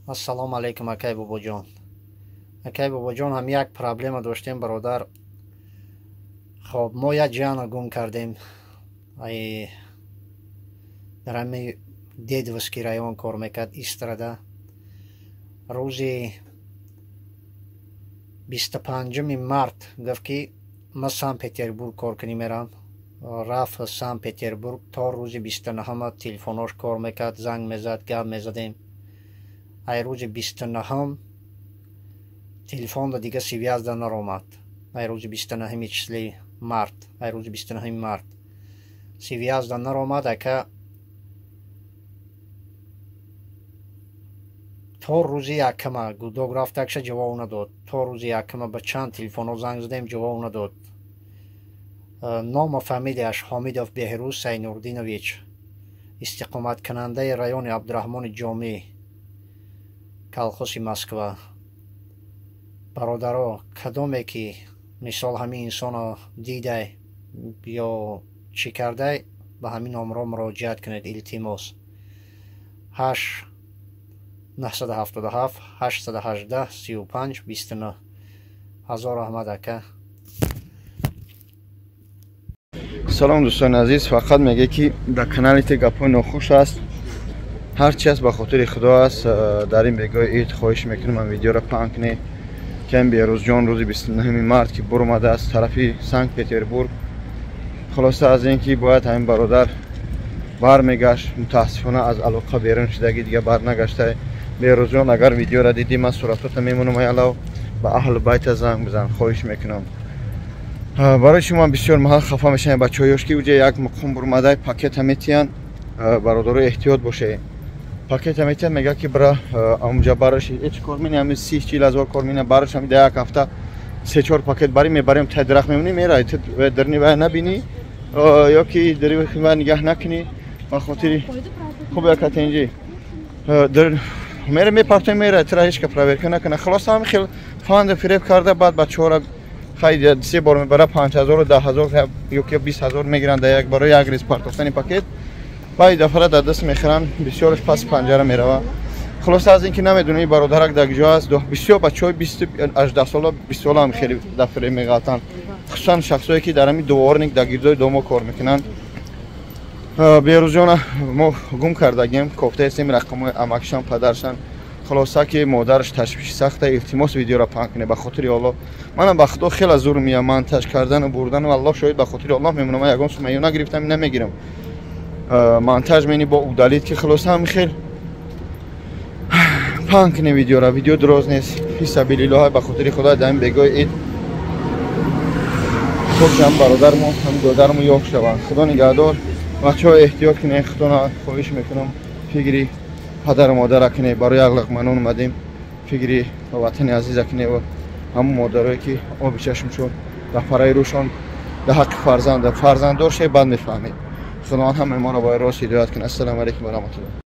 Ассалому алайкум, акай Бобоҷон. Акай Бобоҷон, ҳам як проблема доштем, бародар. Хоб, мо як ҷиҳана гум кардем. Ай дар ҳами Дедовский район кор мекард, Истрада. Рӯзи 25 март гуфт, ки ма Санкт-Петербург кор кунӣ мерам. Рафт Санкт-Петербург, то рӯзи 29 телефонош кор мекард, занг мезад, гап мезадем. Ай рӯзи 29 телефонда дига связь да наромад. Ай рӯзи 29 числои март, ай рӯзи 29 март связь да наромад, ака. То рӯзи якама гудок рафтакша ҷавоб надод. То рӯзи якама ба чанд телефонҳо занг задем, ҷавоб надод. Ному фамилияш Ҳомидов Беҳрӯз Сайнурдинович, истиқоматкунандаи райони Абдураҳмони Ҷомӣ, колхози Москва. Бародаро, кадоме ки мисол ҳамин инсонро дидай ё чӣ кардай, ба ҳамин номро муроҷиат кунед, илтимос. 8 977 818 35 29. Ҳазор раҳмат, ака. Салом, дӯстони азиз. Фақат меге, ки дар канали те гапҳои нохуш аст. Ҳарчи аст, ба хотири Худо аст. Дар ин бегоҳи ид хоҳиш мекунам, ман видеоро паҳн кунед, ки ин Беҳрӯзҷон рӯзи 29 март ки буромадааст тарафи Санкт Петербург. Хулоса, аз ин ки бояд ҳамин бародар бармегашт, мутаассифона аз алоқа берун шудаги, дига барнагашта. Беҳрӯзҷон, агар видеоро дидӣ, ман суратота мемонам, аялав ба аҳлу байта занг бизан, хоҳиш мекунам. Барои шумо бисёр маҳал хафа мешавем, бачаҳо ёш, ки уҷа як муқом бурмадай пакета метиҳанд. Бародаро, эҳтиёт бошед. Пакета метиҳанд, мега, ки бира амуҷа бараш ҳеч кор мени, ҳами 30-40 ҳазор кор мена бараш, ҳами да як ҳафта се чор пакет бари мебарем, тай дарахт мемонӣ, мерай, дарни вай набинӣ ё ки дари вай нигаҳ накунӣ. Ба хотири хуб якатенҷи мере мепартоем, мерай, тира ҳеч ка проверка накуна. Хулоса, ҳами хел фанду фиреб карда, баъд бачаҳоро хай се бор мебара, 5000, 10 000 ё ки 20 000 мегиранд як барои як рез партофтани пакет. Баъди дафъара дар даст мехӯранд, бисёраш паси панҷара мерава. Хулоса, аз ин ки намедонӣ бародарак дар куҷо аст. Бисёр бачаҳои 18 сола, 20 сола ҳам хеле дар фиреб меғалтанд, хусусан шахсое ки дар ҳамин дворник, дар гирдои домо кор мекунанд. Беҳрӯзҷона мо гум кардагем, кофтаестем рақамҳои амакшан, падаршан. Хулоса, ки модараш ташвиши сахта. Илтимос, видеоро паҳн кунед, ба хотири Аллоҳ. Манам ба Худо хеле зур меям монтаж кардану бурдану, Аллоҳ шоҳид, ба хотири Аллоҳ мемонам, ман ягон сумаё нагирифтам, намегирам. Монтаж мени бо удалить ки. Хулоса, ҳами хел паҳн кунем видеоро, видео дроз нест. Фи сабилиллоҳ, ба хотири Худо, дар ин бегоҳи ид то ки ҳам бародармо, ҳам додармо ёфт шаванд. Худо нигаҳдор. Бачаҳо, эҳтиёт кунед худона, хоҳиш мекунам, фикри падару модара кунед. Барои як луқма нон омадем, фикри ватани азиза кунед ва ҳамон модарое ки оби чашмшон дар параи рӯшон дар ҳаққи фарзанда. Фарзанддор шед, баъд мефаҳмед. Худованд ҳамаи моро бояд рост ҳидоят кунад. Ассалому алайкум ва раҳматуллоҳ.